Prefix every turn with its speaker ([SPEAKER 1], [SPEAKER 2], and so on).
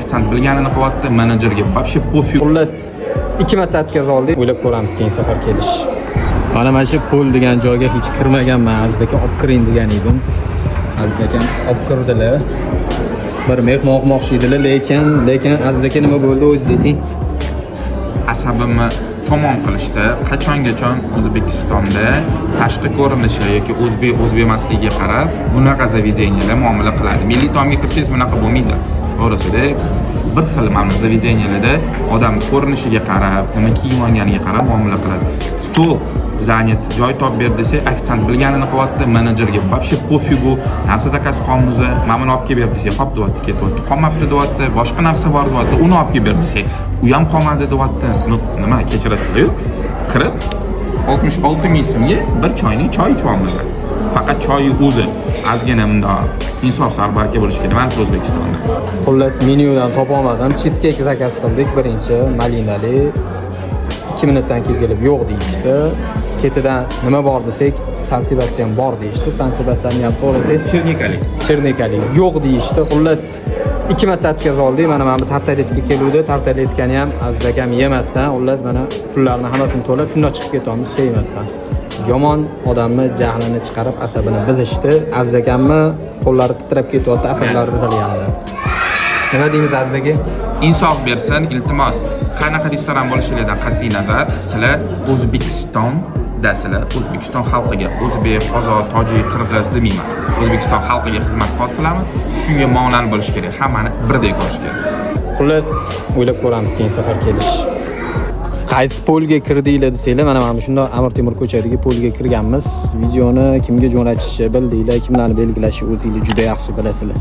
[SPEAKER 1] Ofitsiant bilganini qilyapti, menejerga вообще пофиг.
[SPEAKER 2] Xullas, ikki marta отказ oldik. O'ylab ko'ramiz keyin safar kelish. Mana shu Pol degan joyga hech kirmaganman. Aziz aka, olib kiring degan edim. Aziz akam olib kirdilar. Bir mehmon qilmoqchi edilar, lekin Aziz aka, nima bo'ldi, o'zingiz ayting.
[SPEAKER 1] Asabimni tomon qilishdi. Qachongacha O'zbekistonda tashqi ko'rinishi yoki o'zbek, o'zbek emasligiga qarab bunaqa заведения lar muomala qiladi? Milliy taomga kirsangiz, bunaqa bo'lmaydi. To'g'risida, bir xil mana заведения larda odam ko'rinishiga qarab, nima kiyim olganiga qarab muomala qiladi. Stol занят, joy topib ber desak, ofitsiant bilganini qilyapti, menejerga вообще пофигу. Narsa заказ qilyapmiz, mana buni olib kelib ber desak, hop deyapti, ketyapti. Qolmabdi deyapti, boshqa narsa bor deyapti, uni olib kelib ber desak, u ham qolmadi deyapti. Ну nima, kechirasizlar, kirib 66 ming so'mga bir choynik choy ichyapmiz, faqat choyi o'zi. Ozgina bundoq insof sal baraka bo'lishi kerak manimcha O'zbekistonda.
[SPEAKER 2] Xullas, menyudan topolmadim. Cheesecake заказ qildik birinchi, malinali. 2 minutdan keyin kelib yo'q deyishdi. Ketidan nima bor desak, San Sebastian bor deyishdi. San Sebastianni ham so'rasak,
[SPEAKER 1] Черника li.
[SPEAKER 2] Черника li yo'q deyishdi. Xullas, ikki marta отказ oldik. Mana bu tartaletka keluvdi. Tartaletkani ham Aziz akam yemasdan, xullas, mana pullarni hammasini to'lab, shundoq chiqib ketyapmiz tegmasdan. Yomon odamni jahlini chiqarib, asabini buzishdi. Aziz akamni qo'llari titrab ketyapti, asablari buzilgandi. Nima deymiz, Aziz aka?
[SPEAKER 1] Insof bersin, iltimos. Qanaqa restoran bo'lishidan qat'iy nazar, sizlar O'zbekistondasizlar. O'zbekiston xalqiga, o'zbek, qozoq, tojik, qirg'iz demayman, O'zbekiston xalqiga xizmat qilyapsizlarmi, shunga monand bo'lishi kerak, hammani birdek ko'rish kerak.
[SPEAKER 2] Xullas, o'ylab ko'ramiz keyin safar kelish. Qaysi Polga kirdinglar desanglar, mana shundoq Amir Temur ko'chadagi Polga kirganmiz. Videoni kimga jo'natishni bildinglar, kimlarni belgilashni o'zinglar juda yaxshi bilasizlar.